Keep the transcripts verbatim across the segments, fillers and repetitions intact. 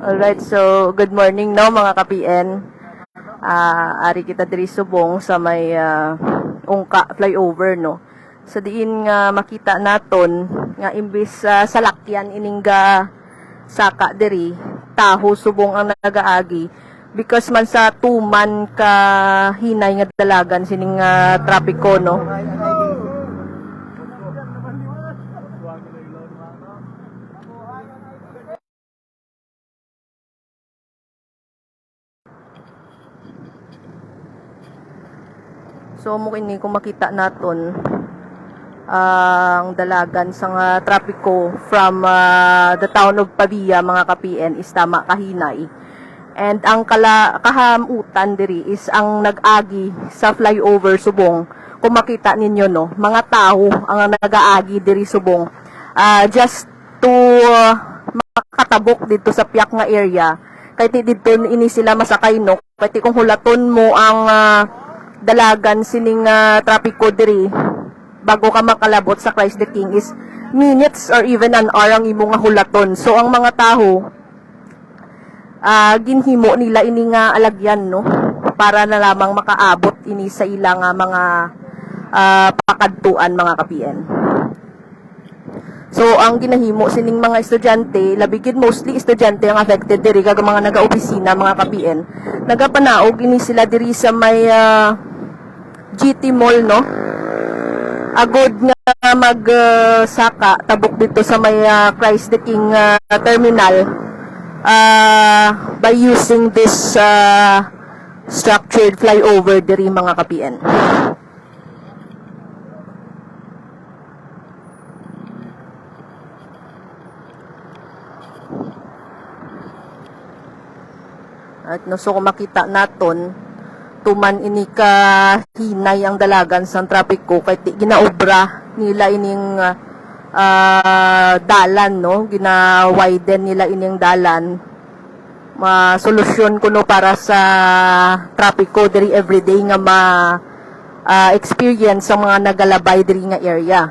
Alright, so good morning, no, mga ka-P N. Ah, ari kita diri subong sa may, ah, Ungka flyover, no. Sa diin nga makita naton nga imbis, ah, salakyan ining ga saka diri, taho subong ang nagaagi because man sa tuman ka hinay nga dalagan sining, ah, trapiko, no. So, mo kini kung makita naton ang dalagan sang, ah, trapiko from, ah, the town of Pavia, mga ka-P N, is tama kahinay. And ang kala kahamutan diri is ang nag-agi sa flyover subong. Kung makita ninyo, no, mga tawo ang nagaagi diri subong. Ah, just to, uh, makatabok dito sa piyak nga area. Kay ti dito ini sila masakay, no? Kay ti kung hulaton mo ang, ah, dalagan sining, ah, trapiko diri, bago ka makalabot sa Christ the King is minutes or even an hour ang imo nga hulaton. So, ang mga tawo, ah, ginhimo nila ini nga alagyan, no? Para na lamang makaabot ini sa ila nga mga, ah, pakadtuan, mga ka-P N. So, ang ginahimo sining mga estudyante, labi gid mostly estudyante ang affected diri, kag mga nagaopisina, mga ka-P N. Nagapanaog ini sila diri sa may, ah, G T Mall, no? Agod nga mag, ah, saka tabok dito sa may, ah, Christ the King, ah, terminal, ah, by using this, ah, structured flyover diri, mga ka-P N. At no, so kung makita naton, tuman ini ka hinay ang dalagan sang trapiko, kay ti-, ginaobra nila ining, ah, dalan, no? Gina-widen nila ining dalan. Masolusyon kuno para sa trapiko diri everyday nga ma, ah, experience sa mga nagalabay diri nga area.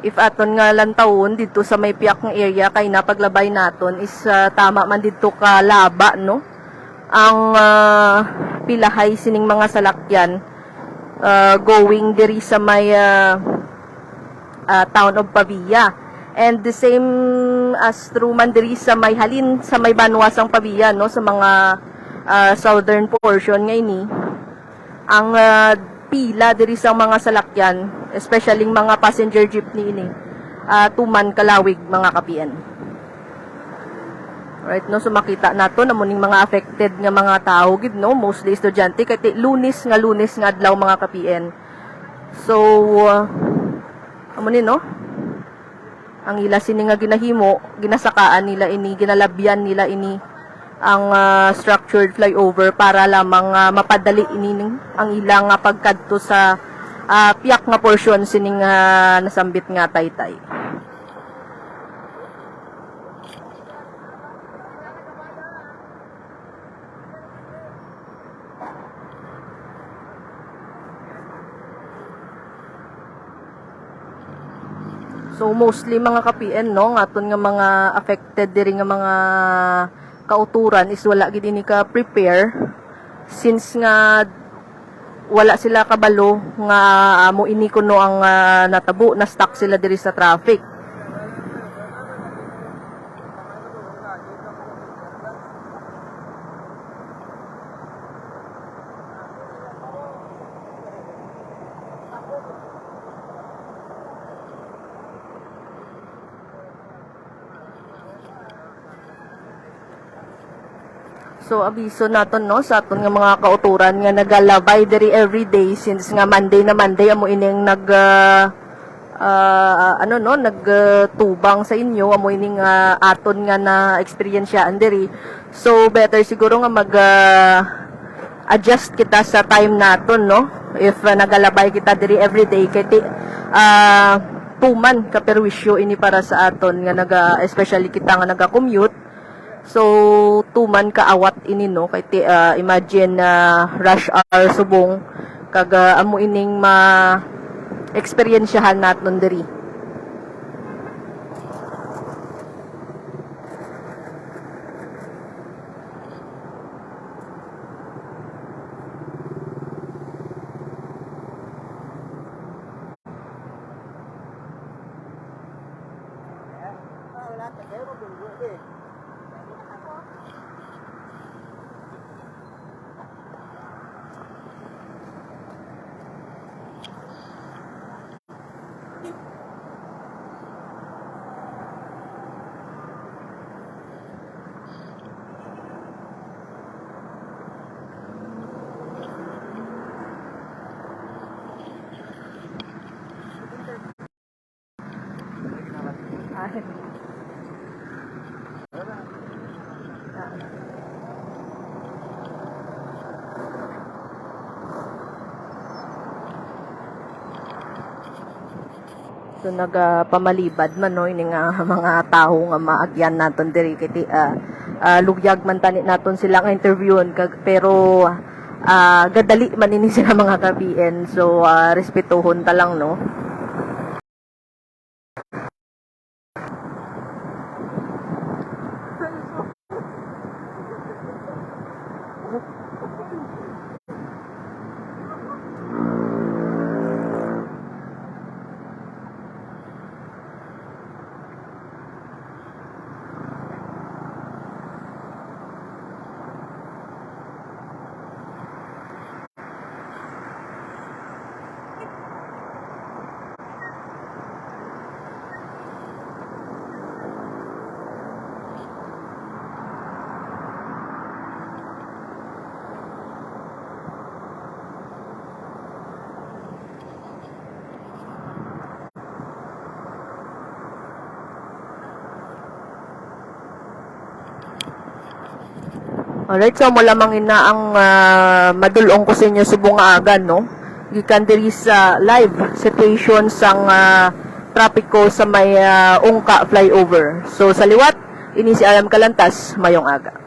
If aton nga lantawon didto sa may piyak nga area kay na paglabay naton is, ah, tama man didto ka laba, no? Ang, ah, pilahay sining mga salakyan, ah, going diri sa may, ah, ah, town of Pavia. And the same as true man diri sa may halin, sa may banwa sang Pavia, no, sa mga, ah, southern portion nga ini. Ang, ah, pila diri sa mga salakyan, especially mga passenger jeepney ini, ah, tuman kalawig, mga ka-P N. Right, no? So, makita nato na mo ning mga affected nga mga tawo gid, no? Mostly estudyante, kay ti-, Lunes nga Lunes nga adlaw, mga ka-P N. So, ah, amo ni, no? Ang ila sini nga ginahimo, ginasakaan nila ini, ginalabyan nila ini ang, ah, structured flyover para lamang, ah, mapadali ini ning, ang ila nga pagkadto sa, ah, piyak nga porsyon sining, ah, nasambit nga taytay. So, mostly, mga ka-P N, no, nga aton nga mga affected diri nga mga kauturan is wala gid ini ka-prepare, since nga wala sila kabalo nga amo ini kuno ang, ah, natabo, na-stuck sila diri sa traffic. So, abiso naton, no, sa aton nga mga kauturan nga nagalabay diri everyday, since nga Monday na Monday amo ining nag, ah, ah, ano, no, nagtubang sa inyo, amo ining, ah, aton nga na-eksperyensyaan diri. So, better siguro nga mag, ah, adjust kita sa time naton, no? If, ah, nagalabay kita diri everyday, kay ti-, ah, tuman ka perwisyo ini para sa aton nga naga, especially kita nga naga-commute. So, tuman ka awat ini, no? Kay ti-, ah, imagine, ah, rush hour subong, kag, ah, amo ining ma-eksperyensyahan naton diri. So, nagapamalibad man, no, ini nga mga tawo nga maagyan naton diri kay ti-, ah, ah, lugyag man tani naton sila nga interviewon kag, pero, ah, gadali man ini sila mga ka-B N. So, ah, respetuhon ta lang, no. Alright, so amo lamang ina ang, ah, madul-ong ko sa inyo subong nga aga, no? Gikan diri sa live situation sang, ah, trapiko sa may, ah, Ungka flyover. So, sa liwat, ini si R M Kalantas, mayong aga.